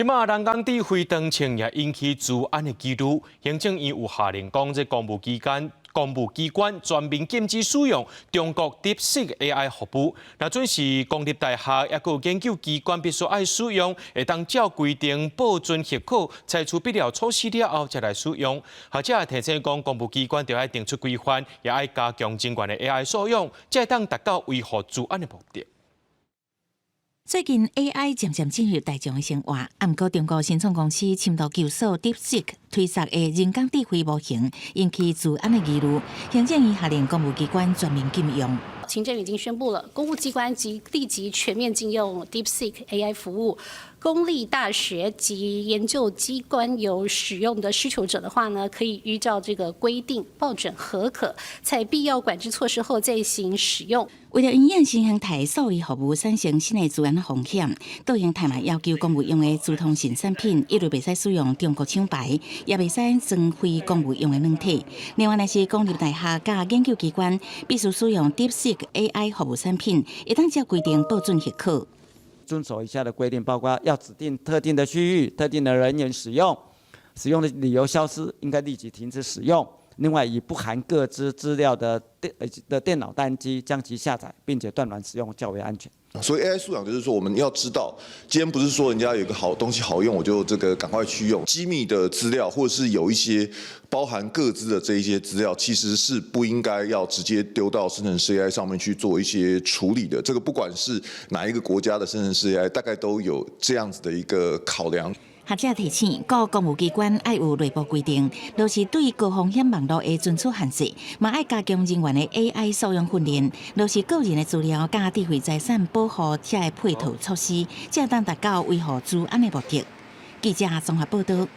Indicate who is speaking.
Speaker 1: 這馬人工智慧當前也引起資安的疑慮，行政院有下令講，這公務機關全面禁止使用中國 DeepSeek AI 服務。若準是公立大學抑閣研究機關必須愛使用，會當照規定報准核可，採取必要措施了後才來使用。學者提醒講，公務機關著愛定出規範，也愛加強人員的 AI 素養，才會當達到維護資安的目的。
Speaker 2: 最近 AI 漸漸進入大眾的生活，啊，毋過中國新創公司深度求索 DeepSeek 推出的人工智慧模型，引起資安的疑慮。行政院下令公務機關全面禁用。
Speaker 3: 行政院已經宣布了，公務機關即立即全面禁用 DeepSeek AI 服務。公立大學及研究機關有使用的需求者的話呢，可以依照這個規定報准核可，採必要管制措施後再行使用。
Speaker 2: 為了因應新形態數位服務產生新的資安風險，杜英泰嘛要求公務用的資通訊產品一律袂使使用中國廠牌，也袂使裝非公務用的軟體。另外，若是公立大學佮研究機關必須使用 DeepSeek AI 服務產品，會當照規定報准核可。
Speaker 4: 遵守以下的規定，包括要指定特定的區域、特定的人員使用，使用的理由消失，應該立即停止使用。另外，以不含個資資料的電腦單機將其下載，並且斷網使用較為安全。
Speaker 5: 所以 AI 素養就是說，我們要知道，今天不是說人家有個好東西好用，我就這個趕快去用。機密的資料，或者是有一些包含個資的這一些資料，其實是不應該要直接丟到生成式 AI 上面去做一些處理的。這個不管是哪一個國家的生成式 AI，大概都有這樣子的一個考量。
Speaker 2: 學者提醒，各公務機關愛有內部規定，若是對高風險網路的存取限制，嘛愛加強人員的 AI 素養訓練，落實個人的資料佮智慧財產保護遮的配套措施，才會當達到維護資安的目的。記者綜合報道。